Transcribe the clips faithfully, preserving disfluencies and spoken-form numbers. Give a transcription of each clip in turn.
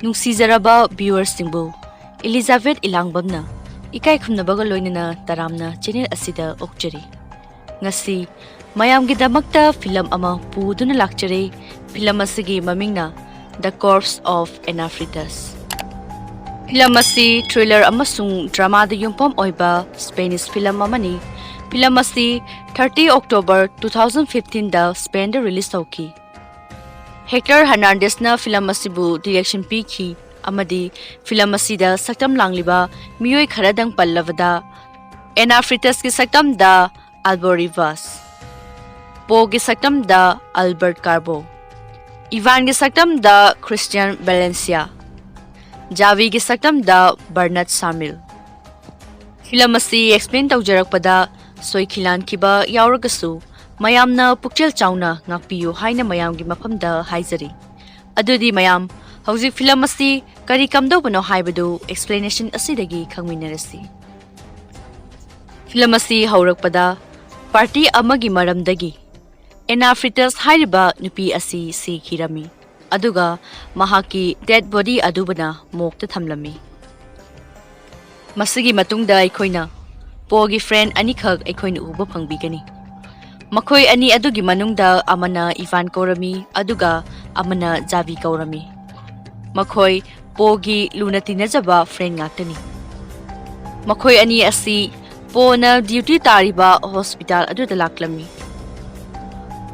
ꯅꯨꯡꯁꯤꯖꯔꯕ viewerꯁꯤꯡꯕꯨ ꯏꯂꯤꯖꯥꯕꯦꯊ ꯏꯂꯥꯡꯕꯝꯅ ꯏꯀꯥꯏ ꯈꯨꯝꯅꯕꯒ ꯂꯣꯏꯅꯅ ꯇꯔꯥꯝꯅ channel ꯑꯁꯤꯗ ꯑꯣꯛꯆꯔꯤ꯫ ꯉꯁꯤ ꯃꯌꯥꯝꯒꯤꯗꯃꯛꯇ film ꯑꯃ ꯄꯨꯗꯨꯅ ꯂꯥꯛꯆꯔꯤ꯫ Film ꯑꯁꯤꯒꯤ ꯃꯃꯤꯡꯅ The Corpse of Anna Fritas꯫ Film ꯑꯁꯤ thriller ꯑꯃꯁꯨꯡ dramaꯗ ꯌꯨꯝꯐꯝ ꯑꯣꯏꯕ Spanish film ꯑꯃꯅꯤ꯫ Film ꯑꯁꯤ thirty October two thousand fifteenꯗ Spainꯗ release ꯇꯧꯈꯤ꯫ Hector Hernandezꯅ film ꯑꯁꯤꯕꯨ direction ꯄꯤꯈꯤ ꯑꯃꯗꯤ film ꯑꯁꯤꯗ ꯁꯛꯇꯝ ꯂꯥꯡꯂꯤꯕ ꯃꯤꯑꯣꯏ ꯈꯔꯗꯪ ꯄꯜꯂꯕꯗ, Anna Fritasꯀꯤ ꯁꯛꯇꯝꯗ Albo Rivas, ꯄꯣꯒꯤ ꯁꯛꯇꯝꯗ Albert Carbo, ꯏꯚꯥꯟꯒꯤ ꯁꯛꯇꯝꯗ Christian Valencia, ꯖꯥꯕꯤꯒꯤ ꯁꯛꯇꯝꯗ Bernat Samil꯫ Film ꯑꯁꯤ explain ꯇꯧꯖꯔꯛꯄꯗ ꯁꯣꯏꯈꯤ ꯂꯥꯟꯈꯤꯕ ꯌꯥꯎꯔꯒꯁꯨ ꯃꯌꯥꯝꯅ ꯄꯨꯛꯆꯦꯜ ꯆꯥꯎꯅ ꯉꯥꯛꯄꯤꯌꯨ ꯍꯥꯏꯅ ꯃꯌꯥꯝꯒꯤ ꯃꯐꯝꯗ ꯍꯥꯏꯖꯔꯤ꯫ ꯑꯗꯨꯗꯤ ꯃꯌꯥꯝ, ꯍꯧꯖꯤꯛ film ꯑꯁꯤ ꯀꯔꯤ ꯀꯝꯗꯧꯕꯅꯣ ꯍꯥꯏꯕꯗꯨ explanation ꯑꯁꯤꯗꯒꯤ ꯈꯪꯃꯤꯟꯅꯔꯁꯤ꯫ Film ꯑꯁꯤ ꯍꯧꯔꯛꯄꯗ party ꯑꯃꯒꯤ ꯃꯔꯝꯗꯒꯤ Anna Fritas ꯍꯥꯏꯔꯤꯕ ꯅꯨꯄꯤ ꯑꯁꯤ ꯁꯤꯈꯤꯔꯝꯃꯤ, ꯑꯗꯨꯒ ꯃꯍꯥꯛꯀꯤ dead body ꯑꯗꯨꯕꯨꯅ morgueꯇ ꯊꯝꯂꯝꯃꯤ꯫ ꯃꯁꯤꯒꯤ ꯃꯇꯨꯡꯗ ꯑꯩꯈꯣꯏꯅ ꯄꯣꯒꯤ friend ꯑꯅꯤꯈꯛ ꯑꯩꯈꯣꯏꯅ ꯎꯕ ꯐꯪꯕꯤꯒꯅꯤ꯫ ꯃꯈꯣꯏ ꯑꯅꯤ ꯑꯗꯨꯒꯤ ꯃꯅꯨꯡꯗ ꯑꯃꯅ ꯏꯚꯥꯟ ꯀꯧꯔꯝꯃꯤ, ꯑꯗꯨꯒ ꯑꯃꯅ ꯖꯥꯕꯤ ꯀꯧꯔꯝꯃꯤ꯫ ꯃꯈꯣꯏ ꯄꯣꯒꯤ ꯂꯨꯅ ꯇꯤꯟꯅꯖꯕ friend ꯉꯥꯛꯇꯅꯤ꯫ ꯃꯈꯣꯏ ꯑꯅꯤ ꯑꯁꯤ ꯄꯣꯅ duty ꯇꯥꯔꯤꯕ hospital ꯑꯗꯨꯗ ꯂꯥꯛꯂꯝꯃꯤ꯫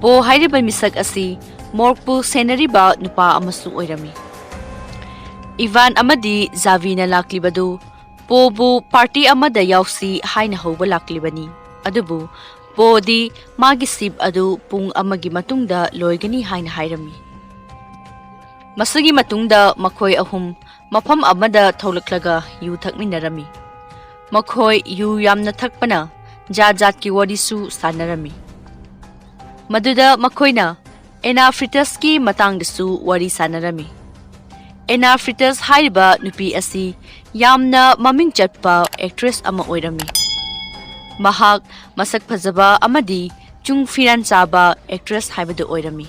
ꯄꯣ ꯍꯥꯏꯔꯤꯕ ꯃꯤꯁꯛ ꯑꯁꯤ morgueꯄꯨ ꯁꯦꯟꯅꯔꯤꯕ ꯅꯨꯄꯥ ꯑꯃꯁꯨ ꯑꯣꯏꯔꯝꯃꯤ꯫ ꯏꯚꯥꯟ ꯑꯃꯗꯤ ꯖꯥꯕꯤꯅ ꯂꯥꯛꯂꯤꯕꯗꯨ ꯄꯣꯕꯨ party ꯑꯃꯗ ꯌꯥꯎꯁꯤ ꯍꯥꯏꯅ ꯍꯧꯕ ꯂꯥꯛꯂꯤꯕꯅꯤ, ꯑꯗꯨꯕꯨ ꯄꯣꯗꯤ ꯃꯥꯒꯤ shift ꯑꯗꯨ ꯄꯨꯡ ꯑꯃꯒꯤ ꯃꯇꯨꯡꯗ ꯂꯣꯏꯒꯅꯤ ꯍꯥꯏꯅ ꯍꯥꯏꯔꯝꯃꯤ꯫ ꯃꯁꯤꯒꯤ ꯃꯇꯨꯡꯗ ꯃꯈꯣꯏ ꯑꯍꯨꯝ ꯃꯐꯝ ꯑꯃꯗ ꯊꯣꯛꯂꯛꯂꯒ ꯌꯨ ꯊꯛꯃꯤꯟꯅꯔꯝꯃꯤ꯫ ꯃꯈꯣꯏ ꯌꯨ ꯌꯥꯝꯅ ꯊꯛꯄꯅ ꯖꯥꯠ ꯖꯥꯠꯀꯤ ꯋꯥꯔꯤꯁꯨ ꯁꯥꯟꯅꯔꯝꯃꯤ꯫ ꯃꯗꯨꯗ ꯃꯈꯣꯏꯅ Anna Fritasꯀꯤ ꯃꯇꯥꯡꯗꯁꯨ ꯋꯥꯔꯤ ꯁꯥꯟꯅꯔꯝꯃꯤ꯫ Anna Fritas ꯍꯥꯏꯔꯤꯕ ꯅꯨꯄꯤ ꯑꯁꯤ ꯌꯥꯝꯅ ꯃꯃꯤꯡ ꯆꯠꯄ actress ꯑꯃ ꯑꯣꯏꯔꯝꯃꯤ꯫ ꯃꯍꯥꯛ ꯃꯁꯛ ꯐꯖꯕ ꯑꯃꯗꯤ ꯆꯨꯡ ꯐꯤꯔꯥꯟ ꯆꯥꯕ actress ꯍꯥꯏꯕꯗꯨ ꯑꯣꯏꯔꯝꯃꯤ꯫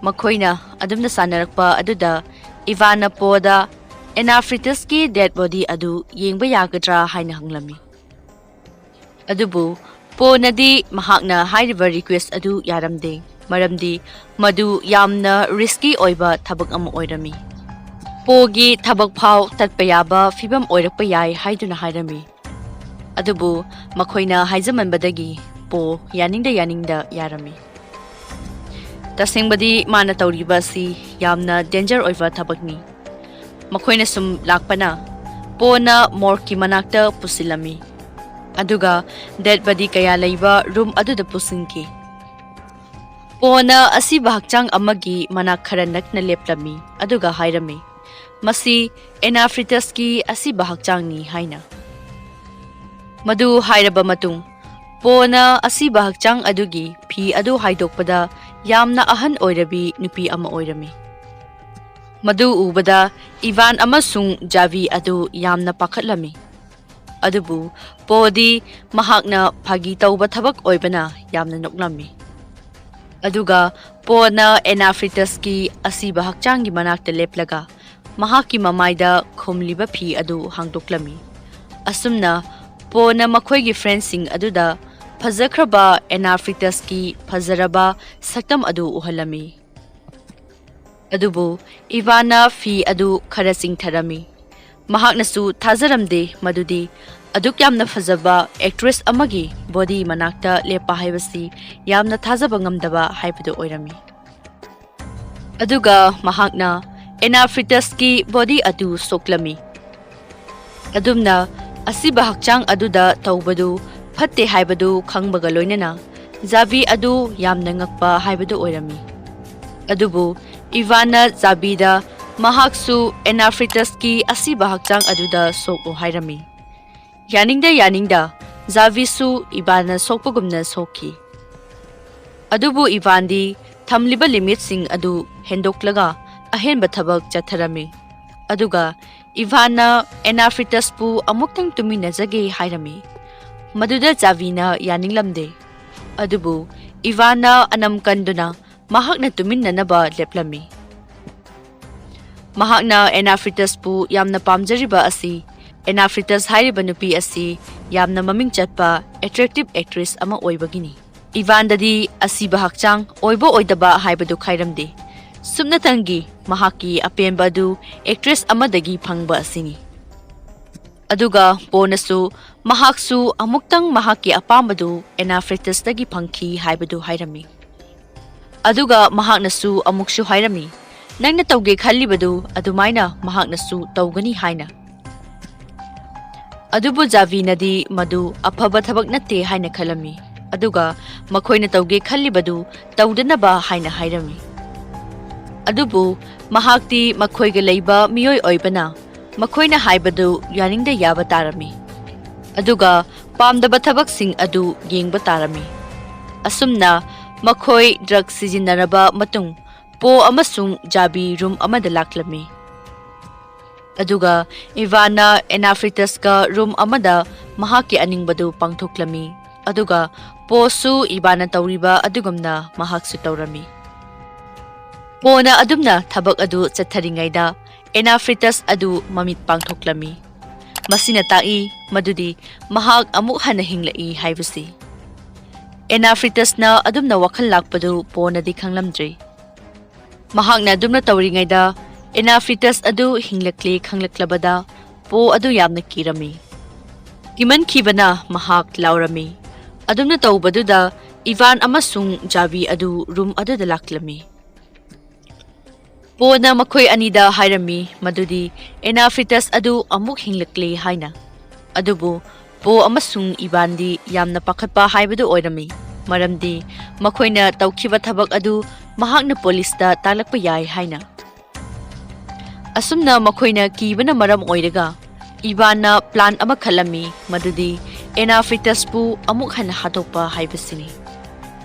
ꯃꯈꯣꯏꯅ ꯑꯗꯨꯝꯅ ꯁꯥꯟꯅꯔꯛꯄ ꯑꯗꯨꯗ ꯏꯚꯥꯟꯅ ꯄꯣꯗ ꯑꯦꯅꯥꯐ꯭ꯔꯤꯇꯁꯀꯤ ꯗꯦꯗ ꯕꯣꯗꯤ ꯑꯗꯨ ꯌꯦꯡꯕ ꯌꯥꯒꯗ꯭ꯔꯥ ꯍꯥꯏꯅ ꯍꯪꯂꯝꯃꯤ꯫ ꯑꯗꯨꯕꯨ ꯄꯣꯅꯗꯤ ꯃꯍꯥꯛꯅ ꯍꯥꯏꯔꯤꯕ ꯔꯤꯀ꯭ꯋꯦꯁ ꯑꯗꯨ ꯌꯥꯔꯝꯗꯦ, ꯃꯔꯝꯗꯤ ꯃꯗꯨ ꯌꯥꯝꯅ ꯔꯤꯁꯀꯤ ꯑꯣꯏꯕ ꯊꯕꯛ ꯑꯃ ꯑꯣꯏꯔꯝꯃꯤ꯫ ꯄꯣꯒꯤ ꯊꯕꯛ ꯐꯥꯎ ꯇꯠꯄ ꯌꯥꯕ ꯐꯤꯕꯝ ꯑꯣꯏꯔꯛꯄ ꯌꯥꯏ ꯍꯥꯏꯗꯨꯅ ꯍꯥꯏꯔꯝꯃꯤ꯫ ꯑꯗꯨꯕꯨ ꯃꯈꯣꯏꯅ ꯍꯥꯏꯖꯃꯟꯕꯗꯒꯤ ꯄꯣ ꯌꯥꯅꯤꯡꯗ ꯌꯥꯅꯤꯡꯗ ꯌꯥꯔꯝꯃꯤ꯫ ꯇꯁꯦꯡꯕꯗꯤ ꯃꯥꯅ ꯇꯧꯔꯤꯕ ꯑꯁꯤ ꯌꯥꯝꯅ ꯗꯦꯟꯖꯔ ꯑꯣꯏꯕ ꯊꯕꯛꯅꯤ꯫ ꯃꯈꯣꯏꯅ ꯁꯨꯝ ꯂꯥꯛꯄꯅ ꯄꯣꯅ ꯃꯣꯔꯒꯀꯤ ꯃꯅꯥꯛꯇ ꯄꯨꯁꯤꯜꯂꯝꯃꯤ, ꯑꯗꯨꯒ ꯗꯦꯗ ꯕꯣꯗꯤ ꯀꯌꯥ ꯂꯩꯕ ꯔꯨꯝ ꯑꯗꯨꯗ ꯄꯨꯁꯤꯟꯈꯤ꯫ ꯄꯣꯅ ꯑꯁꯤꯕ ꯍꯛꯆꯥꯡ ꯑꯃꯒꯤ ꯃꯅꯥꯛ ꯈꯔ ꯅꯛꯅ ꯂꯦꯞꯂꯝꯃꯤ, ꯑꯗꯨꯒ ꯍꯥꯏꯔꯝꯃꯤ, "ꯃꯁꯤ ꯑꯦꯅꯥꯐ꯭ꯔꯤꯇꯁꯀꯤ ꯑꯁꯤꯕ ꯍꯛꯆꯥꯡꯅꯤ" ꯍꯥꯏꯅ꯫ ꯃꯗꯨ ꯍꯥꯏꯔꯕ ꯃꯇꯨꯡ, ꯄꯣꯅ ꯑꯁꯤꯕ ꯍꯛꯆꯥꯡ ꯑꯗꯨꯒꯤ ꯐꯤ ꯑꯗꯨ ꯍꯥꯏꯗꯣꯛꯄꯗ ꯌꯥꯝꯅ ꯑꯍꯟ ꯑꯣꯏꯔꯕꯤ ꯅꯨꯄꯤ ꯑꯃ ꯑꯣꯏꯔꯝꯃꯤ꯫ ꯃꯗꯨ ꯎꯕꯗ ꯏꯚꯥꯟ ꯑꯃꯁꯨꯡ ꯖꯥꯚꯤ ꯑꯗꯨ ꯌꯥꯝꯅ ꯄꯥꯈꯠꯂꯝꯃꯤ꯫ ꯑꯗꯨꯕꯨ ꯄꯣꯗꯤ ꯃꯍꯥꯛꯅ ꯐꯥꯒꯤ ꯇꯧꯕ ꯊꯕꯛ ꯑꯣꯏꯕꯅ ꯌꯥꯝꯅ ꯅꯣꯛꯂꯝꯃꯤ꯫ ꯑꯗꯨꯒ ꯄꯣꯅ ꯑꯦꯅꯥꯐ꯭ꯔꯤꯇꯁꯀꯤ ꯑꯁꯤꯕ ꯍꯛꯆꯥꯡꯒꯤ ꯃꯅꯥꯛꯇ ꯂꯦꯞꯂꯒ ꯃꯍꯥꯛꯀꯤ ꯃꯃꯥꯏꯗ ꯈꯨꯝꯂꯤꯕ ꯐꯤ ꯑꯗꯨ ꯍꯥꯡꯗꯣꯛꯂꯝꯃꯤ꯫ ꯑꯁꯨꯝꯅ ꯄꯣꯅ ꯃꯈꯣꯏꯒꯤ ꯐ꯭ꯔꯦꯟꯁꯤꯡ ꯑꯗꯨꯗ ꯐꯖꯈ꯭ꯔꯕ ꯑꯦꯅꯥꯐ꯭ꯔꯤꯇꯁꯀꯤ ꯐꯖꯔꯕ ꯁꯛꯇꯝ ꯑꯗꯨ ꯎꯍꯜꯂꯝꯃꯤ꯫ ꯑꯗꯨꯕꯨ ꯏꯚꯥꯟꯅ ꯐꯤ ꯑꯗꯨ ꯈꯔ ꯆꯤꯡꯊꯔꯝꯃꯤ꯫ ꯃꯍꯥꯛꯅꯁꯨ ꯊꯥꯖꯔꯝꯗꯦ ꯃꯗꯨꯗꯤ ꯑꯗꯨꯛ ꯌꯥꯝꯅ ꯐꯖꯕ ꯑꯦꯛꯇ꯭ꯔꯦꯁ ꯑꯃꯒꯤ ꯕꯣꯗꯤ ꯃꯅꯥꯛꯇ ꯂꯦꯞꯄ ꯍꯥꯏꯕꯁꯤ ꯌꯥꯝꯅ ꯊꯥꯖꯕ ꯉꯝꯗꯕ ꯍꯥꯏꯕꯗꯨ ꯑꯣꯏꯔꯝꯃꯤ꯫ ꯑꯗꯨꯒ ꯃꯍꯥꯛꯅ ꯑꯦꯅꯥꯐ꯭ꯔꯤꯇꯁꯀꯤ ꯕꯣꯗꯤ ꯑꯗꯨ ꯁꯣꯛꯂꯝꯃꯤ꯫ ꯑꯗꯨꯝꯅ ꯑꯁꯤꯕ ꯍꯛꯆꯥꯡ ꯑꯗꯨꯗ ꯇꯧꯕꯗꯨ ꯐꯠꯇꯦ ꯍꯥꯏꯕꯗꯨ ꯈꯪꯕꯒ ꯂꯣꯏꯅꯅ ꯖꯥꯕꯤ ꯑꯗꯨ ꯌꯥꯝꯅ ꯉꯛꯄ ꯍꯥꯏꯕꯗꯨ ꯑꯣꯏꯔꯝꯃꯤ꯫ ꯑꯗꯨꯕꯨ ꯏꯚꯥꯟꯅ ꯖꯥꯕꯤꯗ ꯃꯍꯥꯛꯁꯨ ꯑꯦꯅꯥꯐ꯭ꯔꯤꯇꯁꯀꯤ ꯑꯁꯤꯕ ꯍꯛꯆꯥꯡ ꯑꯗꯨꯗ ꯁꯣꯛꯎ ꯍꯥꯏꯔꯝꯃꯤ꯫ ꯌꯥꯅꯤꯡꯗ ꯌꯥꯅꯤꯡꯗ ꯖꯥꯕꯤꯁꯨ ꯏꯚꯥꯟꯅ ꯁꯣꯛꯄꯒꯨꯝꯅ ꯁꯣꯛꯈꯤ꯫ ꯑꯗꯨꯕꯨ ꯏꯚꯥꯟꯗꯤ ꯊꯝꯂꯤꯕ ꯂꯤꯃꯤꯠꯁꯤꯡ ꯑꯗꯨ ꯍꯦꯟꯗꯣꯛꯂꯒ ꯑꯍꯦꯟꯕ ꯊꯕꯛ ꯆꯠꯊꯔꯝꯃꯤ꯫ ꯑꯗꯨꯒ ꯏꯚꯥꯟꯅ ꯑꯦꯅꯥꯐ꯭ꯔꯤꯇꯁꯄꯨ ꯑꯃꯨꯛꯇꯪ ꯇꯨꯃꯤꯟꯅꯖꯒꯦ ꯍꯥꯏꯔꯝꯃꯤ꯫ ꯃꯗꯨꯗ ꯖꯥꯕꯤꯅ ꯌꯥꯅꯤꯡꯂꯝꯗꯦ꯫ ꯑꯗꯨꯕꯨ ꯏꯚꯥꯟꯅ ꯑꯅꯝ ꯀꯟꯗꯨꯅ ꯃꯍꯥꯛꯅ ꯇꯨꯃꯤꯟꯅꯅꯕ ꯂꯦꯞꯂꯝꯃꯤ꯫ ꯃꯍꯥꯛꯅ ꯑꯦꯅꯥꯐ꯭ꯔꯤꯇꯁꯄꯨ ꯌꯥꯝꯅ ꯄꯥꯝꯖꯔꯤꯕ ꯑꯁꯤ ꯑꯦꯅꯥꯐ꯭ꯔꯤꯇꯁ ꯍꯥꯏꯔꯤꯕ ꯅꯨꯄꯤ ꯑꯁꯤ ꯌꯥꯝꯅ ꯃꯃꯤꯡ ꯆꯠꯄ attractive actress ꯑꯃ ꯑꯣꯏꯕꯒꯤꯅꯤ꯫ ꯏꯚꯥꯟꯗꯗꯤ ꯑꯁꯤꯕ ꯍꯛꯆꯥꯡ ꯑꯣꯏꯕ ꯑꯣꯏꯗꯕ ꯍꯥꯏꯕꯗꯨ ꯈꯥꯏꯔꯝꯗꯦ꯫ ꯁꯨꯞꯅꯇꯪꯒꯤ ꯃꯍꯥꯛꯀꯤ ꯑꯄꯦꯟꯕ ꯑꯗꯨ actress ꯑꯃꯗꯒꯤ ꯐꯪꯕ ꯑꯁꯤꯅꯤ꯫ ꯑꯗꯨꯒ ꯄꯣꯅꯁꯨ ꯃꯍꯥꯛꯁꯨ ꯑꯃꯨꯛꯇꯪ ꯃꯍꯥꯛꯀꯤ ꯑꯄꯥꯝꯕꯗꯨ ꯑꯦꯅꯥꯐ꯭ꯔꯤꯇꯁꯇꯒꯤ ꯐꯪꯈꯤ ꯍꯥꯏꯕꯗꯨ ꯍꯥꯏꯔꯝꯃꯤ꯫ ꯑꯗꯨꯒ ꯃꯍꯥꯛꯅꯁꯨ ꯑꯃꯨꯛꯁꯨ ꯍꯥꯏꯔꯝꯃꯤ, "ꯅꯪꯅ ꯇꯧꯒꯦ ꯈꯜꯂꯤꯕꯗꯨ ꯑꯗꯨꯃꯥꯏꯅ ꯃꯍꯥꯛꯅꯁꯨ ꯇꯧꯒꯅꯤ" ꯍꯥꯏꯅ꯫ ꯑꯗꯨꯕꯨ ꯖꯥꯚꯤꯅꯗꯤ ꯃꯗꯨ ꯑꯐꯕ ꯊꯕꯛ ꯅꯠꯇꯦ ꯍꯥꯏꯅ ꯈꯜꯂꯝꯃꯤ, ꯑꯗꯨꯒ ꯃꯈꯣꯏꯅ ꯇꯧꯒꯦ ꯈꯜꯂꯤꯕꯗꯨ ꯇꯧꯗꯅꯕ ꯍꯥꯏꯅ ꯍꯥꯏꯔꯝꯃꯤ꯫ ꯑꯗꯨꯕꯨ ꯃꯍꯥꯛꯇꯤ ꯃꯈꯣꯏꯒ ꯂꯩꯕ ꯃꯤꯑꯣꯏ ꯑꯣꯏꯕꯅ ꯃꯈꯣꯏꯅ ꯍꯥꯏꯕꯗꯨ ꯌꯥꯅꯤꯡꯗ ꯌꯥꯕ ꯇꯥꯔꯝꯃꯤ꯫ ꯑꯗꯨꯒ ꯄꯥꯝꯗꯕ ꯊꯕꯛꯁꯤꯡ ꯑꯗꯨ ꯌꯦꯡꯕ ꯇꯥꯔꯝꯃꯤ꯫ ꯑꯁꯨꯝꯅ ꯃꯈꯣꯏ drug ꯁꯤꯖꯤꯟꯅꯔꯕ ꯃꯇꯨꯡ ꯄꯣ ꯑꯃꯁꯨꯡ ꯖꯥꯕꯤ room ꯑꯃꯗ ꯂꯥꯛꯂꯝꯃꯤ꯫ ꯑꯗꯨꯒ ꯏꯚꯥꯟꯅ ꯑꯦꯅꯥꯐ꯭ꯔꯤꯇꯁꯀ room ꯑꯃꯗ ꯃꯍꯥꯛꯀꯤ ꯑꯅꯤꯡꯕꯗꯨ ꯄꯥꯡꯊꯣꯛꯂꯝꯃꯤ꯫ ꯑꯗꯨꯒ ꯄꯣꯁꯨ ꯏꯚꯥꯟꯅ ꯇꯧꯔꯤꯕ ꯑꯗꯨꯒꯨꯝꯅ ꯃꯍꯥꯛꯁꯨ ꯇꯧꯔꯝꯃꯤ꯫ ꯄꯣꯅ ꯑꯗꯨꯝꯅ ꯊꯕꯛ ꯑꯗꯨ ꯆꯠꯊꯔꯤꯉꯩꯗ ꯑꯦꯅꯥꯐ꯭ꯔꯤꯇꯁ ꯑꯗꯨ ꯃꯃꯤꯠ ꯄꯥꯡꯊꯣꯛꯂꯝꯃꯤ꯫ ꯃꯁꯤꯅ ꯇꯥꯛꯏ ꯃꯗꯨꯗꯤ ꯃꯍꯥꯛ ꯑꯃꯨꯛ ꯍꯟꯅ ꯍꯤꯡꯂꯛꯏ ꯍꯥꯏꯕꯁꯤ꯫ ꯑꯦꯅꯥꯐ꯭ꯔꯤꯇꯁꯅ ꯑꯗꯨꯝꯅ ꯋꯥꯈꯜ ꯂꯥꯛꯄꯗꯨ ꯄꯣꯅꯗꯤ ꯈꯪꯂꯝꯗ꯭ꯔꯤ꯫ ꯃꯍꯥꯛꯅ ꯑꯗꯨꯝꯅ ꯇꯧꯔꯤꯉꯩꯗ ꯑꯦꯅꯥꯐ꯭ꯔꯤꯇꯁ ꯑꯗꯨ ꯍꯤꯡꯂꯛꯂꯦ ꯈꯪꯂꯛꯂꯕꯗ ꯄꯣ ꯑꯗꯨ ꯌꯥꯝꯅ ꯀꯤꯔꯝꯃꯤ꯫ ꯀꯤꯃꯟꯈꯤꯕꯅ ꯃꯍꯥꯛ ꯂꯥꯎꯔꯝꯃꯤ꯫ ꯑꯗꯨꯝꯅ ꯇꯧꯕꯗꯨꯗ ꯏꯚꯥꯟ ꯑꯃꯁꯨꯡ ꯖꯥꯕꯤ ꯑꯗꯨ room ꯑꯗꯨꯗ ꯂꯥꯛꯂꯝꯃꯤ꯫ ꯄꯣꯅ ꯃꯈꯣꯏ ꯑꯅꯤꯗ ꯍꯥꯏꯔꯝꯃꯤ ꯃꯗꯨꯗꯤ ꯑꯦꯅꯥꯐ꯭ꯔꯤꯇꯁ ꯑꯗꯨ ꯑꯃꯨꯛ ꯍꯤꯡꯂꯛꯂꯦ ꯍꯥꯏꯅ꯫ ꯑꯗꯨꯕꯨ ꯄꯣ ꯑꯃꯁꯨꯡ ꯏꯚꯥꯟꯗꯤ ꯌꯥꯝꯅ ꯄꯥꯈꯠꯄ ꯍꯥꯏꯕꯗꯨ ꯑꯣꯏꯔꯝꯃꯤ, ꯃꯔꯝꯗꯤ ꯃꯈꯣꯏꯅ ꯇꯧꯈꯤꯕ ꯊꯕꯛ ꯑꯗꯨ ꯃꯍꯥꯛꯅ ꯄꯨꯂꯤꯁꯇ ꯇꯥꯛꯂꯛꯄ ꯌꯥꯏ ꯍꯥꯏꯅ꯫ ꯑꯁꯨꯝꯅ ꯃꯈꯣꯏꯅ ꯀꯤꯕꯅ ꯃꯔꯝ ꯑꯣꯏꯔꯒ ꯏꯚꯥꯟꯅ plan ꯑꯃ ꯈꯜꯂꯝꯃꯤ, ꯃꯗꯨꯗꯤ ꯑꯦꯅꯥꯐ꯭ꯔꯤꯇꯁꯄꯨ ꯑꯃꯨꯛ ꯍꯟꯅ ꯍꯥꯠꯇꯣꯛꯄ ꯍꯥꯏꯕꯁꯤꯅꯤ꯫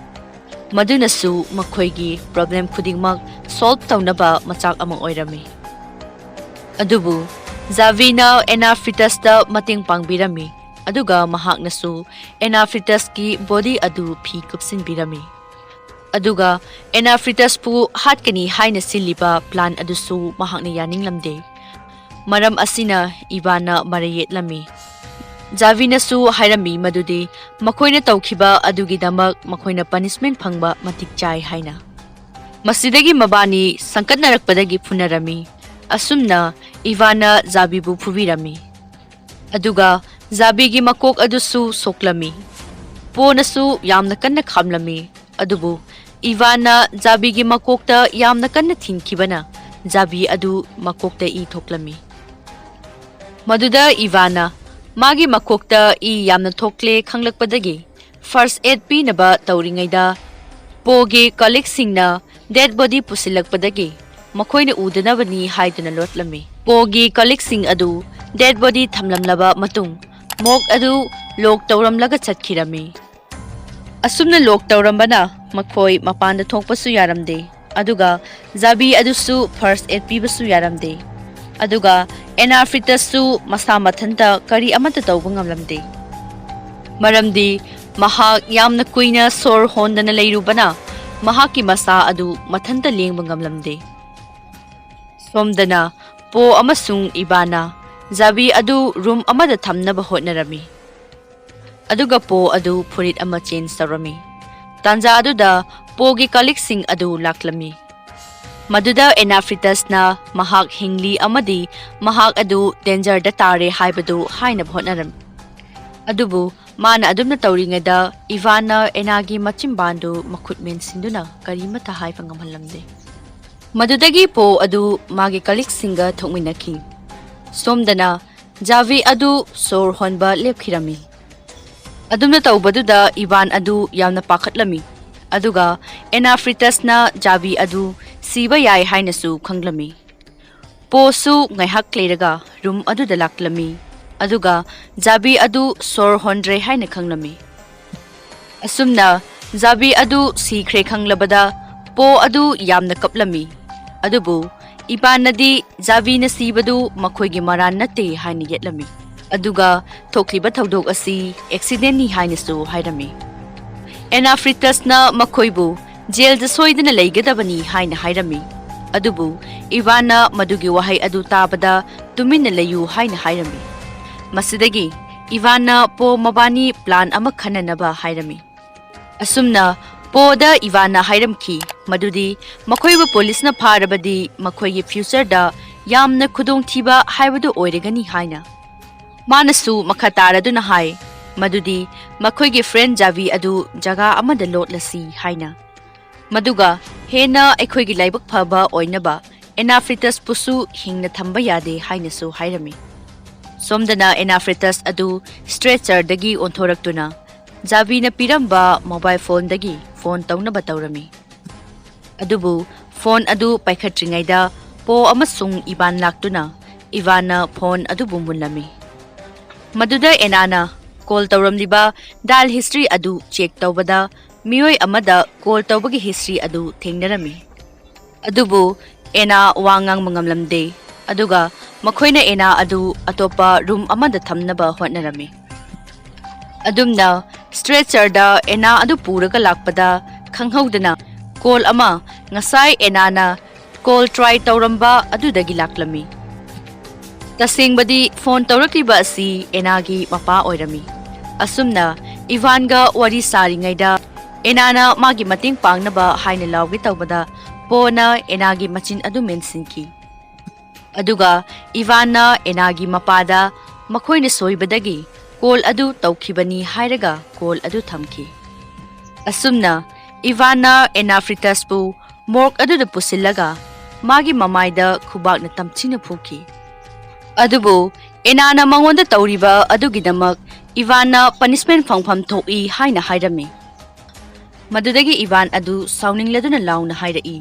ꯃꯗꯨꯅꯁꯨ ꯃꯈꯣꯏꯒꯤ problem ꯈꯨꯗꯤꯡꯃꯛ solve ꯇꯧꯅꯕ ꯃꯆꯥꯛ ꯑꯃ ꯑꯣꯏꯔꯝꯃꯤ꯫ ꯑꯗꯨꯕꯨ ꯖꯥꯚꯤꯅ ꯑꯦꯅꯥꯐ꯭ꯔꯤꯇꯁꯇ ꯃꯇꯦꯡ ꯄꯥꯡꯕꯤꯔꯝꯃꯤ, ꯑꯗꯨꯒ ꯃꯍꯥꯛꯅꯁꯨ ꯑꯦꯅꯥꯐ꯭ꯔꯤꯇꯁꯀꯤ body ꯑꯗꯨ ꯐꯤ ꯀꯨꯞꯁꯤꯟꯕꯤꯔꯝꯃꯤ꯫ ꯑꯗꯨꯒ ꯑꯦꯅꯥꯐ꯭ꯔꯤꯇꯁꯄꯨ ꯍꯥꯠꯀꯅꯤ ꯍꯥꯏꯅ ꯁꯤꯜꯂꯤꯕ ꯄ꯭ꯂꯥꯟ ꯑꯗꯨꯁꯨ ꯃꯍꯥꯛꯅ ꯌꯥꯅꯤꯡꯂꯝꯗꯦ꯫ ꯃꯔꯝ ꯑꯁꯤꯅ ꯏꯚꯥꯟꯅ ꯃꯔꯩ ꯌꯦꯠꯂꯝꯃꯤ꯫ ꯖꯥꯕꯤꯅꯁꯨ ꯍꯥꯏꯔꯝꯃꯤ ꯃꯗꯨꯗꯤ ꯃꯈꯣꯏꯅ ꯇꯧꯈꯤꯕ ꯑꯗꯨꯒꯤꯗꯃꯛ ꯃꯈꯣꯏꯅ ꯄꯅꯤꯁꯃꯦꯟ ꯐꯪꯕ ꯃꯇꯤꯛ ꯆꯥꯏ ꯍꯥꯏꯅ꯫ ꯃꯁꯤꯗꯒꯤ ꯃꯕꯥꯅꯤ ꯁꯪꯀꯠꯅꯔꯛꯄꯗꯒꯤ ꯐꯨꯅꯔꯝꯃꯤ꯫ ꯑꯁꯨꯝꯅ ꯏꯚꯥꯟꯅ ꯖꯥꯕꯤꯕꯨ ꯐꯨꯕꯤꯔꯝꯃꯤ꯫ ꯑꯗꯨꯒ ꯖꯥꯕꯤꯒꯤ ꯃꯀꯣꯛ ꯑꯗꯨꯁꯨ ꯁꯣꯛꯂꯝꯃꯤ꯫ ꯄꯣꯅꯁꯨ ꯌꯥꯝꯅ ꯀꯟꯅ ꯈꯥꯝꯂꯝꯃꯤ꯫ ꯑꯗꯨꯕꯨ ꯏꯚꯥꯟꯅ ꯖꯥꯕꯤꯒꯤ ꯃꯀꯣꯛꯇ ꯌꯥꯝꯅ ꯀꯟꯅ ꯊꯤꯟꯈꯤꯕꯅ ꯖꯥꯕꯤ ꯑꯗꯨ ꯃꯀꯣꯛꯇ ꯏ ꯊꯣꯛꯂꯝꯃꯤ꯫ ꯃꯗꯨꯗ ꯏꯚꯥꯟꯅ ꯃꯥꯒꯤ ꯃꯀꯣꯛꯇ ꯏ ꯌꯥꯝꯅ ꯊꯣꯛꯂꯦ ꯈꯪꯂꯛꯄꯗꯒꯤ ꯐꯥꯔꯁ ꯑꯦꯗ ꯄꯤꯅꯕ ꯇꯧꯔꯤꯉꯩꯗ ꯄꯣꯒꯤ ꯀꯂꯤꯛꯁꯤꯡꯅ ꯗꯦꯗ ꯕꯣꯗꯤ ꯄꯨꯁꯤꯜꯂꯛꯄꯗꯒꯤ ꯃꯈꯣꯏꯅ ꯎꯗꯅꯕꯅꯤ ꯍꯥꯏꯗꯨꯅ ꯂꯣꯠꯂꯝꯃꯤ꯫ ꯄꯣꯒꯤ ꯀꯂꯤꯛꯁꯤꯡ ꯑꯗꯨ ꯗꯦꯗ ꯕꯣꯗꯤ ꯊꯝꯂꯝꯂꯕ ꯃꯇꯨꯡ ꯃꯣꯛ ꯑꯗꯨ ꯂꯣꯛ ꯇꯧꯔꯝꯂꯒ ꯆꯠꯈꯤꯔꯝꯃꯤ꯫ ꯑꯁꯨꯝꯅ ꯂꯣꯛ ꯇꯧꯔꯝꯕꯅ ꯃꯈꯣꯏ ꯃꯄꯥꯟꯗ ꯊꯣꯛꯄꯁꯨ ꯌꯥꯔꯝꯗꯦ꯫ ꯑꯗꯨꯒ ꯖꯥꯕꯤ ꯑꯗꯨꯁꯨ ꯐꯥꯔꯁ ꯑꯦꯗ ꯄꯤꯕꯁꯨ ꯌꯥꯔꯝꯗꯦ꯫ ꯑꯗꯨꯒ ꯑꯦꯅꯥꯐ꯭ꯔꯤꯇꯁꯁꯨ ꯃꯁꯥ ꯃꯊꯟꯇ ꯀꯔꯤ ꯑꯃꯠꯇ ꯇꯧꯕ ꯉꯝꯂꯝꯗꯦ꯫ ꯃꯔꯝꯗꯤ ꯃꯍꯥꯛ ꯌꯥꯝꯅ ꯀꯨꯏꯅ ꯁꯣꯔ ꯍꯣꯟꯗꯅ ꯂꯩꯔꯨꯕꯅ ꯃꯍꯥꯛꯀꯤ ꯃꯁꯥ ꯑꯗꯨ ꯃꯊꯟꯇ ꯂꯦꯡꯕ ꯉꯝꯂꯝꯗꯦ꯫ ꯁꯣꯝꯗꯅ ꯄꯣ ꯑꯃꯁꯨꯡ ꯏꯕꯥꯅ ꯖꯥꯕꯤ ꯑꯗꯨ ꯔꯨꯝ ꯑꯃꯗ ꯊꯝꯅꯕ ꯍꯣꯠꯅꯔꯝꯃꯤ꯫ ꯑꯗꯨꯒ ꯄꯣ ꯑꯗꯨ ꯐꯨꯔꯤꯠ ꯑꯃ ꯆꯦꯟꯖ ꯇꯧꯔꯝꯃꯤ꯫ ꯇꯥꯟꯖꯥ ꯑꯗꯨꯗ ꯄꯣꯒꯤ ꯀꯂꯤꯛꯁꯤꯡ ꯑꯗꯨ ꯂꯥꯛꯂꯝꯃꯤ꯫ ꯃꯗꯨꯗ ꯑꯦꯅꯥꯐ꯭ꯔꯤꯇꯁꯅ ꯃꯍꯥꯛ ꯍꯤꯡꯂꯤ ꯑꯃꯗꯤ ꯃꯍꯥꯛ ꯑꯗꯨ ꯗꯦꯟꯖꯔꯗ ꯇꯥꯔꯦ ꯍꯥꯏꯕꯗꯨ ꯍꯥꯏꯅꯕ ꯍꯣꯠꯅꯔꯝꯃꯤ꯫ ꯑꯗꯨꯕꯨ ꯃꯥꯅ ꯑꯗꯨꯝꯅ ꯇꯧꯔꯤꯉꯩꯗ ꯏꯚꯥꯟꯅ ꯑꯦꯅꯥꯒꯤ ꯃꯆꯤꯟꯕꯥꯟꯗꯨ ꯃꯈꯨꯠ ꯃꯦꯟꯁꯤꯟꯗꯨꯅ ꯀꯔꯤꯃꯠꯇ ꯍꯥꯏꯕ ꯉꯝꯍꯜꯂꯝꯗꯦ꯫ ꯃꯗꯨꯗꯒꯤ ꯄꯣ ꯑꯗꯨ ꯃꯥꯒꯤ ꯀꯂꯤꯛꯁꯤꯡꯒ ꯊꯣꯛꯃꯤꯟꯅꯈꯤ꯫ ꯁꯣꯝꯗꯅ ꯖꯥꯚꯤ ꯑꯗꯨ ꯁꯣꯔ ꯍꯣꯟꯕ ꯂꯦꯞꯈꯤꯔꯝꯃꯤ꯫ ꯑꯗꯨꯝꯅ ꯇꯧꯕꯗꯨꯗ ꯏꯚꯥꯟ ꯑꯗꯨ ꯌꯥꯝꯅ ꯄꯥꯈꯠꯂꯝꯃꯤ, ꯑꯗꯨꯒ ꯑꯦꯅꯥꯐ꯭ꯔꯤꯇꯁꯅ ꯖꯥꯚꯤ ꯑꯗꯨ ꯁꯤꯕ ꯌꯥꯏ ꯍꯥꯏꯅꯁꯨ ꯈꯪꯂꯝꯃꯤ꯫ ꯄꯣꯁꯨ ꯉꯥꯏꯍꯥꯛ ꯂꯩꯔꯒ ꯔꯨꯝ ꯑꯗꯨꯗ ꯂꯥꯛꯂꯝꯃꯤ, ꯑꯗꯨꯒ ꯖꯥꯚꯤ ꯑꯗꯨ ꯁꯣꯔ ꯍꯣꯟꯗ꯭ꯔꯦ ꯍꯥꯏꯅ ꯈꯪꯂꯝꯃꯤ꯫ ꯑꯁꯨꯝꯅ ꯖꯥꯚꯤ ꯑꯗꯨ ꯁꯤꯈ꯭ꯔꯦ ꯈꯪꯂꯕꯗ ꯄꯣ ꯑꯗꯨ ꯌꯥꯝꯅ ꯀꯞꯂꯝꯃꯤ꯫ ꯑꯗꯨꯕꯨ ꯏꯚꯥꯟꯅꯗꯤ ꯖꯥꯚꯤꯅ ꯁꯤꯕꯗꯨ ꯃꯈꯣꯏꯒꯤ ꯃꯔꯥꯟ ꯅꯠꯇꯦ ꯍꯥꯏꯅ ꯌꯦꯠꯂꯝꯃꯤ, ꯑꯗꯨꯒ ꯊꯣꯛꯂꯤꯕ ꯊꯧꯗꯣꯛ ꯑꯁꯤ ꯑꯦꯛꯁꯤꯗꯦꯟꯅꯤ ꯍꯥꯏꯅꯁꯨ ꯍꯥꯏꯔꯝꯃꯤ꯫ ꯑꯦꯅꯥꯐ꯭ꯔꯤꯇꯁꯅ ꯃꯈꯣꯏꯕꯨ ꯖꯦꯜꯗ ꯁꯣꯏꯗꯅ ꯂꯩꯒꯗꯕꯅꯤ ꯍꯥꯏꯅ ꯍꯥꯏꯔꯝꯃꯤ꯫ ꯑꯗꯨꯕꯨ ꯏꯚꯥꯟꯅ ꯃꯗꯨꯒꯤ ꯋꯥꯍꯩ ꯑꯗꯨ ꯇꯥꯕꯗ ꯇꯨꯃꯤꯟꯅ ꯂꯩꯌꯨ ꯍꯥꯏꯅ ꯍꯥꯏꯔꯝꯃꯤ꯫ ꯃꯁꯤꯗꯒꯤ ꯏꯚꯥꯟꯅ ꯄꯣ ꯃꯕꯥꯅꯤ ꯄ꯭ꯂꯥꯟ ꯑꯃ ꯈꯟꯅꯅꯕ ꯍꯥꯏꯔꯝꯃꯤ꯫ ꯑꯁꯨꯝꯅ ꯄꯣꯗ ꯏꯚꯥꯟꯅ ꯍꯥꯏꯔꯝꯈꯤ ꯃꯗꯨꯗꯤ ꯃꯈꯣꯏꯕꯨ ꯄꯨꯂꯤꯁꯅ ꯐꯥꯔꯕꯗꯤ ꯃꯈꯣꯏꯒꯤ ꯐ꯭ꯌꯨꯆꯔꯗ ꯌꯥꯝꯅ ꯈꯨꯗꯣꯡꯊꯤꯕ ꯍꯥꯏꯕꯗꯨ ꯑꯣꯏꯔꯒꯅꯤ ꯍꯥꯏꯅ꯫ ꯃꯥꯅꯁꯨ ꯃꯈꯥ ꯇꯥꯔꯗꯨꯅ ꯍꯥꯏ ꯃꯗꯨꯗꯤ ꯃꯈꯣꯏꯒꯤ ꯐ꯭ꯔꯦꯟ ꯖꯥꯚꯤ ꯑꯗꯨ ꯖꯒꯥ ꯑꯃꯗ ꯂꯣꯠꯂꯁꯤ ꯍꯥꯏꯅ꯫ ꯃꯗꯨꯒ ꯍꯦꯟꯅ ꯑꯩꯈꯣꯏꯒꯤ ꯂꯥꯏꯕꯛ ꯐꯕ ꯑꯣꯏꯅꯕ ꯑꯦꯅꯥꯐ꯭ꯔꯤꯇꯁꯄꯨꯁꯨ ꯍꯤꯡꯅ ꯊꯝꯕ ꯌꯥꯗꯦ ꯍꯥꯏꯅꯁꯨ ꯍꯥꯏꯔꯝꯃꯤ꯫ ꯁꯣꯝꯗꯅ ꯑꯦꯅꯥꯐ꯭ꯔꯤꯇꯁ ꯑꯗꯨ ꯁ꯭ꯇ꯭ꯔꯦꯆꯔꯗꯒꯤ ꯑꯣꯟꯊꯣꯔꯛꯇꯨꯅ ꯖꯥꯚꯤꯅ ꯄꯤꯔꯝꯕ ꯃꯣꯕꯥꯏꯜ ꯐꯣꯟꯗꯒꯤ ꯐꯣꯟ ꯇꯧꯅꯕ ꯇꯧꯔꯝꯃꯤ꯫ ꯑꯗꯨꯕꯨ ꯐꯣꯟ ꯑꯗꯨ ꯄꯥꯏꯈꯠꯇ꯭ꯔꯤꯉꯩꯗ ꯄꯣ ꯑꯃꯁꯨꯡ ꯏꯚꯥꯟ ꯂꯥꯛꯇꯨꯅ ꯏꯚꯥꯟꯅ ꯐꯣꯟ ꯑꯗꯨꯕꯨ ꯃꯨꯜꯂꯝꯃꯤ꯫ ꯃꯗꯨꯗ ꯑꯦꯅꯥꯅ ꯀꯣꯜ ꯇꯧꯔꯝꯂꯤꯕ ꯗꯥꯏꯜ ꯍꯤꯁꯇ꯭ꯔꯤ ꯑꯗꯨ ꯆꯦꯛ ꯇꯧꯕꯗ ꯃꯤꯑꯣꯏ ꯑꯃꯗ ꯀꯣꯜ ꯇꯧꯕꯒꯤ ꯍꯤꯁꯇ꯭ꯔꯤ ꯑꯗꯨ ꯊꯦꯡꯅꯔꯝꯃꯤ꯫ ꯑꯗꯨꯕꯨ ꯑꯦꯅꯥ ꯋꯥ ꯉꯥꯡꯕ ꯉꯝꯂꯝꯗꯦ, ꯑꯗꯨꯒ ꯃꯈꯣꯏꯅ ꯑꯦꯅꯥ ꯑꯗꯨ ꯑꯇꯣꯞꯄ ꯔꯨꯝ ꯑꯃꯗ ꯊꯝꯅꯕ ꯍꯣꯠꯅꯔꯝꯃꯤ꯫ ꯑꯗꯨꯝꯅ ꯁ꯭ꯇ꯭ꯔꯦꯆꯔꯗ ꯑꯦꯅꯥ ꯑꯗꯨ ꯄꯨꯔꯒ ꯂꯥꯛꯄꯗ ꯈꯪꯍꯧꯗꯅ ꯀꯣꯜ ꯑꯃ ꯉꯁꯥꯏ ꯑꯦꯅꯥꯅ ꯀꯣꯜ ꯇ꯭ꯔꯥꯏ ꯇꯧꯔꯝꯕ ꯑꯗꯨꯗꯒꯤ ꯂꯥꯛꯂꯝꯃꯤ꯫ ꯇꯁꯦꯡꯕꯗꯤ ꯐꯣꯟ ꯇꯧꯔꯛꯂꯤꯕ ꯑꯁꯤ ꯑꯦꯅꯥꯒꯤ ꯃꯄꯥ ꯑꯣꯏꯔꯝꯃꯤ꯫ ꯑꯁꯨꯝꯅ ꯏꯚꯥꯟꯒ ꯋꯥꯔꯤ ꯁꯥꯔꯤꯉꯩꯗ ꯑꯦꯅꯥꯅ ꯃꯥꯒꯤ ꯃꯇꯦꯡ ꯄꯥꯡꯅꯕ ꯍꯥꯏꯅ ꯂꯥꯎꯒꯦ ꯇꯧꯕꯗ ꯄꯣꯅ ꯑꯦꯅꯥꯒꯤ ꯃꯆꯤꯟ ꯑꯗꯨ ꯃꯦꯟꯁꯤꯟꯈꯤ꯫ ꯑꯗꯨꯒ ꯏꯚꯥꯟꯅ ꯑꯦꯅꯥꯒꯤ ꯃꯄꯥꯗ ꯃꯈꯣꯏꯅ ꯁꯣꯏꯕꯗꯒꯤ ꯀꯣꯜ ꯑꯗꯨ ꯇꯧꯈꯤꯕꯅꯤ ꯍꯥꯏꯔꯒ ꯀꯣꯜ ꯑꯗꯨ ꯊꯝꯈꯤ꯫ ꯑꯁꯨꯝꯅ ꯏꯚꯥꯟꯅ ꯑꯦꯅꯥꯐ꯭ꯔꯤꯇꯁꯄꯨ ꯃꯣꯔꯒ ꯑꯗꯨꯗ ꯄꯨꯁꯤꯜꯂꯒ ꯃꯥꯒꯤ ꯃꯃꯥꯏꯗ ꯈꯨꯕꯥꯛꯅ ꯇꯝꯊꯤꯅ ꯐꯨꯈꯤ꯫ ꯑꯗꯨꯕꯨ ꯑꯦꯅꯥꯅ ꯃꯉꯣꯟꯗ ꯇꯧꯔꯤꯕ ꯑꯗꯨꯒꯤꯗꯃꯛ ꯏꯚꯥꯟꯅ ꯄꯅꯤꯁꯃꯦꯟ ꯐꯪꯐꯝ ꯊꯣꯛꯏ ꯍꯥꯏꯅ ꯍꯥꯏꯔꯝꯃꯤ꯫ ꯃꯗꯨꯗꯒꯤ ꯏꯚꯥꯟ ꯑꯗꯨ ꯁꯥꯎꯅꯤꯡꯂꯗꯨꯅ ꯂꯥꯎꯅ ꯍꯥꯏꯔꯛꯏ,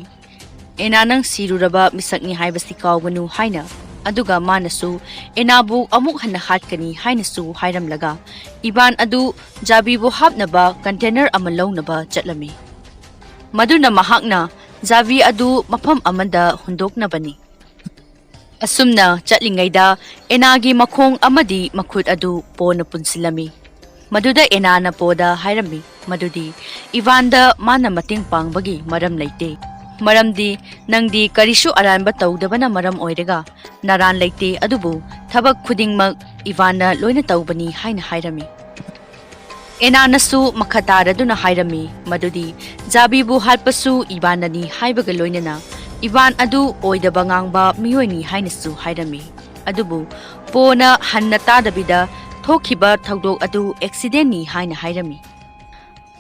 "ꯑꯦꯅꯥ, ꯅꯪ ꯁꯤꯔꯨꯔꯕ ꯃꯤꯁꯛꯅꯤ ꯍꯥꯏꯕꯁꯤ ꯀꯥꯎꯒꯅꯨ" ꯍꯥꯏꯅ꯫ ꯑꯗꯨꯒ ꯃꯥꯅꯁꯨ ꯑꯦꯅꯥꯕꯨ ꯑꯃꯨꯛ ꯍꯟꯅ ꯍꯥꯠꯀꯅꯤ ꯍꯥꯏꯅꯁꯨ ꯍꯥꯏꯔꯝꯂꯒ ꯏꯚꯥꯟ ꯑꯗꯨ ꯖꯥꯕꯤꯕꯨ ꯍꯥꯞꯅꯕ ꯀꯟꯇꯦꯅꯔ ꯑꯃ ꯂꯧꯅꯕ ꯆꯠꯂꯝꯃꯤ꯫ ꯃꯗꯨꯅ ꯃꯍꯥꯛꯅ ꯖꯥꯕꯤ ꯑꯗꯨ ꯃꯐꯝ ꯑꯃꯗ ꯍꯨꯟꯗꯣꯛꯅꯕꯅꯤ꯫ ꯑꯁꯨꯝꯅ ꯆꯠꯂꯤꯉꯩꯗ ꯑꯦꯅꯥꯒꯤ ꯃꯈꯣꯡ ꯑꯃꯗꯤ ꯃꯈꯨꯠ ꯑꯗꯨ ꯄꯣꯅ ꯄꯨꯟꯁꯤꯜꯂꯝꯃꯤ꯫ ꯃꯗꯨꯗ ꯑꯦꯅꯥꯅ ꯄꯣꯗ ꯍꯥꯏꯔꯝꯃꯤ, ꯃꯗꯨꯗꯤ ꯏꯚꯥꯟꯗ ꯃꯥꯅ ꯃꯇꯦꯡ ꯄꯥꯡꯕꯒꯤ ꯃꯔꯝ ꯂꯩꯇꯦ꯫ ꯃꯔꯝꯗꯤ ꯅꯪꯗꯤ ꯀꯔꯤꯁꯨ ꯑꯔꯥꯟꯕ ꯇꯧꯗꯕꯅ ꯃꯔꯝ ꯑꯣꯏꯔꯒ ꯅꯔꯥꯟ ꯂꯩꯇꯦ, ꯑꯗꯨꯕꯨ ꯊꯕꯛ ꯈꯨꯗꯤꯡꯃꯛ ꯏꯚꯥꯟꯅ ꯂꯣꯏꯅ ꯇꯧꯕꯅꯤ ꯍꯥꯏꯅ ꯍꯥꯏꯔꯝꯃꯤ꯫ ꯑꯦꯅꯥꯅꯁꯨ ꯃꯈꯥ ꯇꯥꯔꯗꯨꯅ ꯍꯥꯏꯔꯝꯃꯤ ꯃꯗꯨꯗꯤ ꯖꯥꯕꯤꯕꯨ ꯍꯥꯠꯄꯁꯨ ꯏꯚꯥꯟꯅꯅꯤ ꯍꯥꯏꯕꯒ ꯂꯣꯏꯅꯅ ꯏꯚꯥꯟ ꯑꯗꯨ ꯑꯣꯏꯗꯕ ꯉꯥꯡꯕ ꯃꯤꯑꯣꯏꯅꯤ ꯍꯥꯏꯅꯁꯨ ꯍꯥꯏꯔꯝꯃꯤ꯫ ꯑꯗꯨꯕꯨ ꯄꯣꯅ ꯍꯟꯅ ꯇꯥꯗꯕꯤꯗ ꯊꯣꯛꯈꯤꯕ ꯊꯧꯗꯣꯛ ꯑꯗꯨ ꯑꯦꯛꯁꯤꯗꯦꯟꯅꯤ ꯍꯥꯏꯅ ꯍꯥꯏꯔꯝꯃꯤ꯫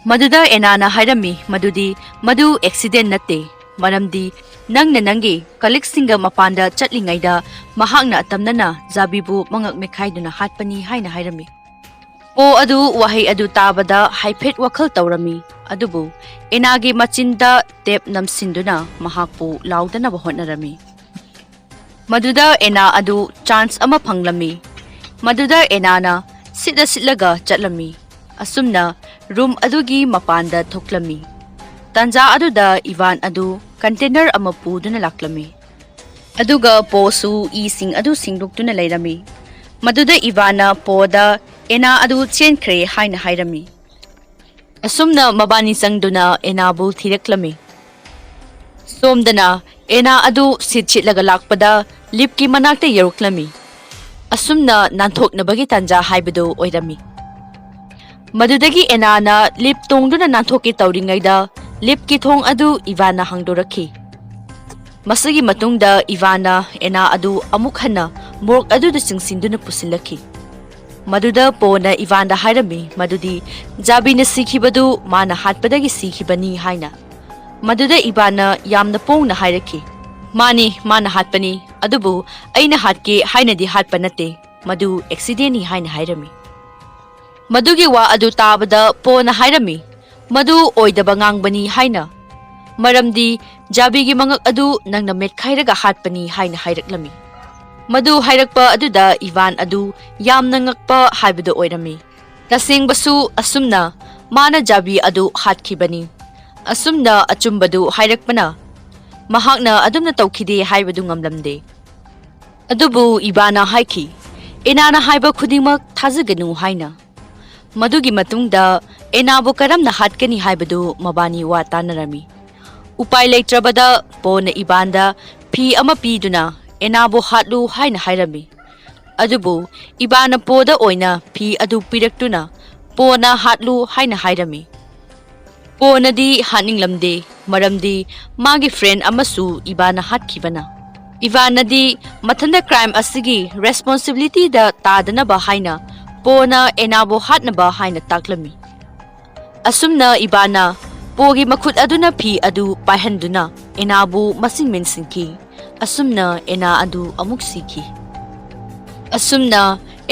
ꯃꯗꯨꯗ ꯑꯦꯅꯥꯅ ꯍꯥꯏꯔꯝꯃꯤ ꯃꯗꯨꯗꯤ ꯃꯗꯨ ꯑꯦꯛꯁꯤꯗꯦꯟ ꯅꯠꯇꯦ, ꯃꯔꯝꯗꯤ ꯅꯪꯅ ꯅꯪꯒꯤ ꯀꯂꯤꯛꯁꯤꯡꯒ ꯃꯄꯥꯟꯗ ꯆꯠꯂꯤꯉꯩꯗ ꯃꯍꯥꯛꯅ ꯑꯇꯝꯅꯅ ꯖꯥꯕꯤꯕꯨ ꯃꯉꯛ ꯃꯦꯠꯈꯥꯏꯗꯨꯅ ꯍꯥꯠꯄꯅꯤ ꯍꯥꯏꯅ ꯍꯥꯏꯔꯝꯃꯤ꯫ ꯄꯣ ꯑꯗꯨ ꯋꯥꯍꯩ ꯑꯗꯨ ꯇꯥꯕꯗ ꯍꯥꯏꯐꯦꯠ ꯋꯥꯈꯜ ꯇꯧꯔꯝꯃꯤ, ꯑꯗꯨꯕꯨ ꯑꯦꯅꯥꯒꯤ ꯃꯆꯤꯟꯗ ꯇꯦꯞ ꯅꯝꯁꯤꯟꯗꯨꯅ ꯃꯍꯥꯛꯄꯨ ꯂꯥꯎꯗꯅꯕ ꯍꯣꯠꯅꯔꯝꯃꯤ꯫ ꯃꯗꯨꯗ ꯑꯦꯅꯥ ꯑꯗꯨ ꯆꯥꯟꯁ ꯑꯃ ꯐꯪꯂꯝꯃꯤ꯫ ꯃꯗꯨꯗ ꯑꯦꯅꯥꯅ ꯁꯤꯠꯂ ꯁꯤꯠꯂꯒ ꯆꯠꯂꯝꯃꯤ꯫ ꯑꯁꯨꯝꯅ ꯔꯨꯝ ꯑꯗꯨꯒꯤ ꯃꯄꯥꯟꯗ ꯊꯣꯛꯂꯝꯃꯤ꯫ ꯇꯥꯟꯖꯥ ꯑꯗꯨꯗ ꯏꯚꯥꯟ ꯑꯗꯨ ꯀꯟꯇꯦꯅꯔ ꯑꯃ ꯄꯨꯗꯨꯅ ꯂꯥꯛꯂꯝꯃꯤ꯫ ꯑꯗꯨꯒ ꯄꯣꯁꯨ ꯏꯁꯤꯡ ꯑꯗꯨ ꯁꯦꯡꯗꯣꯛꯇꯨꯅ ꯂꯩꯔꯝꯃꯤ꯫ ꯃꯗꯨꯗ ꯏꯚꯥꯟꯅ ꯄꯣꯗ ꯑꯦꯅꯥ ꯑꯗꯨ ꯆꯦꯟꯈ꯭ꯔꯦ ꯍꯥꯏꯅ ꯍꯥꯏꯔꯝꯃꯤ꯫ ꯑꯁꯨꯝꯅ ꯃꯕꯥꯅꯤ ꯆꯪꯗꯨꯅ ꯑꯦꯅꯥꯕꯨ ꯊꯤꯔꯛꯂꯝꯃꯤ꯫ ꯁꯣꯝꯗꯅ ꯑꯦꯅꯥ ꯑꯗꯨ ꯁꯤꯠ ꯁꯤꯠꯂꯒ ꯂꯥꯛꯄꯗ ꯂꯤꯞꯀꯤ ꯃꯅꯥꯛꯇ ꯌꯧꯔꯛꯂꯝꯃꯤ꯫ ꯑꯁꯨꯝꯅ ꯅꯥꯟꯊꯣꯛꯅꯕꯒꯤ ꯇꯥꯟꯖꯥ ꯍꯥꯏꯕꯗꯨ ꯑꯣꯏꯔꯝꯃꯤ꯫ ꯃꯗꯨꯗꯒꯤ ꯑꯦꯅꯥꯅ ꯂꯤꯞ ꯇꯣꯡꯗꯨꯅ ꯅꯥꯟꯊꯣꯛꯀꯦ ꯇꯧꯔꯤꯉꯩꯗ ꯂꯤꯞꯀꯤ ꯊꯣꯡ ꯑꯗꯨ ꯏꯚꯥꯟꯅ ꯍꯥꯡꯗꯣꯔꯛꯈꯤ꯫ ꯃꯁꯤꯒꯤ ꯃꯇꯨꯡꯗ ꯏꯚꯥꯟꯅ ꯑꯦꯅꯥ ꯑꯗꯨ ꯑꯃꯨꯛ ꯍꯟꯅ ꯃꯣꯔꯒ ꯑꯗꯨꯗ ꯆꯤꯡꯁꯤꯟꯗꯨꯅ ꯄꯨꯁꯤꯜꯂꯛꯈꯤ꯫ ꯃꯗꯨꯗ ꯄꯣꯅ ꯏꯚꯥꯟꯗ ꯍꯥꯏꯔꯝꯃꯤ ꯃꯗꯨꯗꯤ ꯖꯥꯕꯤꯅ ꯁꯤꯈꯤꯕꯗꯨ ꯃꯥꯅ ꯍꯥꯠꯄꯗꯒꯤ ꯁꯤꯈꯤꯕꯅꯤ ꯍꯥꯏꯅ꯫ ꯃꯗꯨꯗ ꯏꯚꯥꯟꯅ ꯌꯥꯝꯅ ꯄꯣꯡꯅ ꯍꯥꯏꯔꯛꯈꯤ, "ꯃꯥꯅꯤ, ꯃꯥꯅ ꯍꯥꯠꯄꯅꯤ, ꯑꯗꯨꯕꯨ ꯑꯩꯅ ꯍꯥꯠꯀꯦ ꯍꯥꯏꯅꯗꯤ ꯍꯥꯠꯄ ꯅꯠꯇꯦ, ꯃꯗꯨ ꯑꯦꯛꯁꯤꯗꯦꯟꯅꯤ" ꯍꯥꯏꯅ ꯍꯥꯏꯔꯝꯃꯤ꯫ ꯃꯗꯨꯒꯤ ꯋꯥ ꯑꯗꯨ ꯇꯥꯕꯗ ꯄꯣꯅ ꯍꯥꯏꯔꯝꯃꯤ, "ꯃꯗꯨ ꯑꯣꯏꯗꯕ ꯉꯥꯡꯕꯅꯤ" ꯍꯥꯏꯅ, ꯃꯔꯝꯗꯤ ꯖꯥꯕꯤꯒꯤ ꯃꯉꯛ ꯑꯗꯨ ꯅꯪꯅ ꯃꯦꯠꯈꯥꯏꯔꯒ ꯍꯥꯠꯄꯅꯤ ꯍꯥꯏꯅ ꯍꯥꯏꯔꯛꯂꯝꯃꯤ꯫ ꯃꯗꯨ ꯍꯥꯏꯔꯛꯄ ꯑꯗꯨꯗ ꯏꯚꯥꯟ ꯑꯗꯨ ꯌꯥꯝꯅ ꯉꯛꯄ ꯍꯥꯏꯕꯗꯨ ꯑꯣꯏꯔꯝꯃꯤ꯫ ꯇꯁꯦꯡꯕꯁꯨ ꯑꯁꯨꯝꯅ ꯃꯥꯅ ꯖꯥꯕꯤ ꯑꯗꯨ ꯍꯥꯠꯈꯤꯕꯅꯤ꯫ ꯑꯁꯨꯝꯅ ꯑꯆꯨꯝꯕꯗꯨ ꯍꯥꯏꯔꯛꯄꯅ ꯃꯍꯥꯛꯅ ꯑꯗꯨꯝꯅ ꯇꯧꯈꯤꯗꯦ ꯍꯥꯏꯕꯗꯨ ꯉꯝꯂꯝꯗꯦ꯫ ꯑꯗꯨꯕꯨ ꯏꯚꯥꯟꯅ ꯍꯥꯏꯈꯤ, "ꯑꯦꯅꯥꯅ ꯍꯥꯏꯕ ꯈꯨꯗꯤꯡꯃꯛ ꯊꯥꯖꯒꯅꯨ" ꯍꯥꯏꯅ꯫ ꯃꯗꯨꯒꯤ ꯃꯇꯨꯡꯗ ꯑꯦꯅꯥꯕꯨ ꯀꯔꯝꯅ ꯍꯥꯠꯀꯅꯤ ꯍꯥꯏꯕꯗꯨ ꯃꯕꯥꯅꯤ ꯋꯥ ꯇꯥꯅꯔꯝꯃꯤ꯫ ꯎꯄꯥꯏ ꯂꯩꯇ꯭ꯔꯕꯗ ꯄꯣꯅ ꯏꯕꯥꯟꯗ ꯐꯤ ꯑꯃ ꯄꯤꯗꯨꯅ ꯑꯦꯅꯥꯕꯨ ꯍꯥꯠꯂꯨ ꯍꯥꯏꯅ ꯍꯥꯏꯔꯝꯃꯤ꯫ ꯑꯗꯨꯕꯨ ꯏꯕꯥꯟꯅ ꯄꯣꯗ ꯑꯣꯏꯅ ꯐꯤ ꯑꯗꯨ ꯄꯤꯔꯛꯇꯨꯅ ꯄꯣꯅ ꯍꯥꯠꯂꯨ ꯍꯥꯏꯅ ꯍꯥꯏꯔꯝꯃꯤ꯫ ꯄꯣꯅꯗꯤ ꯍꯥꯠꯅꯤꯡꯂꯝꯗꯦ, ꯃꯔꯝꯗꯤ ꯃꯥꯒꯤ friend ꯑꯃꯁꯨ ꯏꯕꯥꯟꯅ ꯍꯥꯠꯈꯤꯕꯅ꯫ ꯏꯕꯥꯟꯅꯗꯤ ꯃꯊꯟꯇ crime ꯑꯁꯤꯒꯤ responsibilityꯗ ꯇꯥꯗꯅꯕ ꯍꯥꯏꯅ ꯄꯣꯅ ꯑꯦꯅꯥꯕꯨ ꯍꯥꯠꯅꯕ ꯍꯥꯏꯅ ꯇꯥꯛꯂꯝꯃꯤ꯫ ꯑꯁꯨꯝꯅ ꯏꯕꯥꯟꯅ ꯄꯣꯒꯤ ꯃꯈꯨꯠ ꯑꯗꯨꯅ ꯐꯤ ꯑꯗꯨ ꯄꯥꯏꯍꯟꯗꯨꯅ ꯑꯦꯅꯥꯕꯨ ꯃꯁꯤꯡ ꯃꯦꯟꯁꯤꯟꯈꯤ꯫ ꯑꯁꯨꯝꯅ ꯑꯦꯅꯥ ꯑꯗꯨ ꯑꯃꯨꯛ ꯁꯤꯈꯤ꯫ ꯑꯁꯨꯝꯅ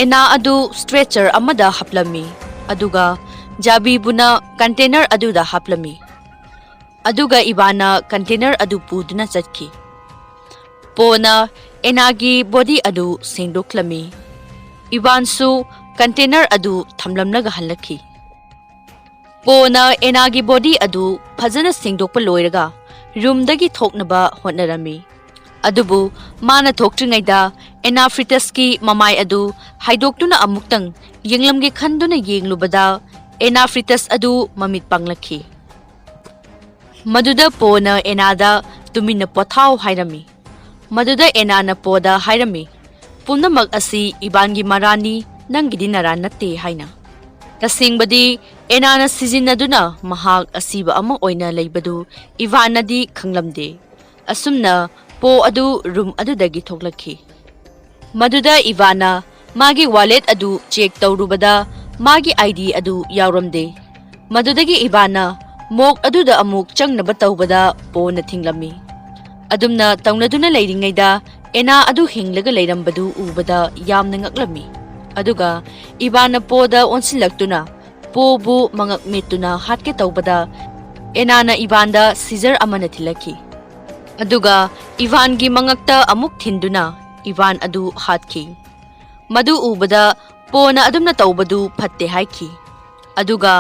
ꯑꯦꯅꯥ ꯑꯗꯨ stretcher ꯑꯃꯗ ꯍꯥꯞꯂꯝꯃꯤ, ꯑꯗꯨꯒ ꯖꯥꯕꯤꯕꯨꯅ container ꯑꯗꯨꯗ ꯍꯥꯞꯂꯝꯃꯤ꯫ ꯑꯗꯨꯒ ꯏꯕꯥꯟꯅ container ꯑꯗꯨ ꯄꯨꯗꯨꯅ ꯆꯠꯈꯤ꯫ ꯄꯣꯅ ꯑꯦꯅꯥꯒꯤ body ꯑꯗꯨ ꯁꯦꯡꯗꯣꯛꯂꯝꯃꯤ꯫ ꯏꯕꯥꯟꯁꯨ container ꯑꯗꯨ ꯊꯝꯂꯝꯂꯒ ꯍꯜꯂꯛꯈꯤ꯫ ꯄꯣꯅ ꯑꯦꯅꯥꯒꯤ body ꯑꯗꯨ ꯐꯖꯅ ꯁꯦꯡꯗꯣꯛꯄ ꯂꯣꯏꯔꯒ roomꯗꯒꯤ ꯊꯣꯛꯅꯕ ꯍꯣꯠꯅꯔꯝꯃꯤ꯫ ꯑꯗꯨꯕꯨ ꯃꯥꯅ ꯊꯣꯛꯇ꯭ꯔꯤꯉꯩꯗ ꯑꯦꯅꯥꯐ꯭ꯔꯤꯇꯁꯀꯤ ꯃꯃꯥꯏ ꯑꯗꯨ ꯍꯥꯏꯗꯣꯛꯇꯨꯅ ꯑꯃꯨꯛꯇꯪ ꯌꯦꯡꯂꯝꯒꯦ ꯈꯟꯗꯨꯅ ꯌꯦꯡꯂꯨꯕꯗ ꯑꯦꯅꯥꯐ꯭ꯔꯤꯇꯁ ꯑꯗꯨ ꯃꯃꯤꯠ ꯄꯥꯡꯂꯛꯈꯤ꯫ ꯃꯗꯨꯗ ꯄꯣꯅ ꯑꯦꯅꯥꯗ "ꯇꯨꯃꯤꯟꯅ ꯄꯣꯊꯥꯎ" ꯍꯥꯏꯔꯝꯃꯤ꯫ ꯃꯗꯨꯗ ꯑꯦꯅꯥꯅ ꯄꯣꯗ ꯍꯥꯏꯔꯝꯃꯤ, "ꯄꯨꯝꯅꯃꯛ ꯑꯁꯤ ꯏꯕꯥꯟꯒꯤ ꯃꯔꯥꯟꯅꯤ, ꯅꯪꯒꯤꯗꯤ ꯅꯔꯥꯟ ꯅꯠꯇꯦ" ꯍꯥꯏꯅ꯫ ꯇꯁꯦꯡꯕꯗꯤ ꯑꯦꯅꯥꯅ ꯁꯤꯖꯤꯟꯅꯗꯨꯅ ꯃꯍꯥꯛ ꯑꯁꯤꯕ ꯑꯃ ꯑꯣꯏꯅ ꯂꯩꯕꯗꯨ ꯏꯕꯥꯟꯅꯗꯤ ꯈꯪꯂꯝꯗꯦ꯫ ꯑꯁꯨꯝꯅ ꯄꯣ ꯑꯗꯨ room ꯑꯗꯨꯗꯒꯤ ꯊꯣꯛꯂꯛꯈꯤ꯫ ꯃꯗꯨꯗ ꯏꯕꯥꯟꯅ ꯃꯥꯒꯤ wallet ꯑꯗꯨ check ꯇꯧꯔꯨꯕꯗ ꯃꯥꯒꯤ ID ꯑꯗꯨ ꯌꯥꯎꯔꯝꯗꯦ꯫ ꯃꯗꯨꯗꯒꯤ ꯏꯕꯥꯟꯅ morgue ꯑꯗꯨꯗ ꯑꯃꯨꯛ ꯆꯪꯅꯕ ꯇꯧꯕꯗ ꯄꯣꯅ ꯊꯤꯡꯂꯝꯃꯤ꯫ ꯑꯗꯨꯝꯅ ꯇꯧꯅꯗꯨꯅ ꯂꯩꯔꯤꯉꯩꯗ ꯑꯦꯅꯥ ꯑꯗꯨ ꯍꯤꯡꯂꯒ ꯂꯩꯔꯝꯕꯗꯨ ꯎꯕꯗ ꯌꯥꯝꯅ ꯉꯛꯂꯝꯃꯤ꯫ ꯑꯗꯨꯒ ꯏꯕꯥꯟꯅ ꯄꯣꯗ ꯑꯣꯟꯁꯤꯜꯂꯛꯇꯨꯅ ꯄꯣꯕꯨ ꯃꯉꯛ ꯃꯦꯠꯇꯨꯅ ꯍꯥꯠꯀꯦ ꯇꯧꯕꯗ ꯑꯦꯅꯥꯅ ꯏꯕꯥꯟꯗ scissor ꯑꯃꯅ ꯊꯤꯜꯂꯛꯈꯤ꯫ ꯑꯗꯨꯒ ꯏꯕꯥꯟꯒꯤ ꯃꯉꯛꯇ ꯑꯃꯨꯛ ꯊꯤꯟꯗꯨꯅ ꯏꯕꯥꯟ ꯑꯗꯨ ꯍꯥꯠꯈꯤ꯫ ꯃꯗꯨ ꯎꯕꯗ ꯄꯣꯅ ꯑꯗꯨꯝꯅ ꯇꯧꯕꯗꯨ ꯐꯠꯇꯦ ꯍꯥꯏꯈꯤ꯫ ꯑꯗꯨꯒ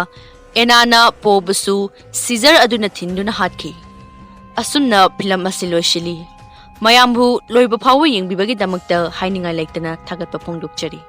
ꯑꯦꯅꯥꯅ ꯄꯣꯕꯨꯁꯨ scissor ꯑꯗꯨꯅ ꯊꯤꯟꯗꯨꯅ ꯍꯥꯠꯈꯤ꯫ ꯑꯁꯨꯝꯅ film ꯑꯁꯤ ꯂꯣꯏꯁꯤꯜꯂꯤ꯫ ꯃꯌꯥꯝꯕꯨ ꯂꯣꯏꯕ ꯐꯥꯎꯕ ꯌꯦꯡꯕꯤꯕꯒꯤꯗꯃꯛꯇ ꯍꯥꯏꯅꯤꯡꯉꯥꯏ ꯂꯩꯇꯅ ꯊꯥꯒꯠꯄ ꯐꯣꯡꯗꯣꯛꯆꯔꯤ꯫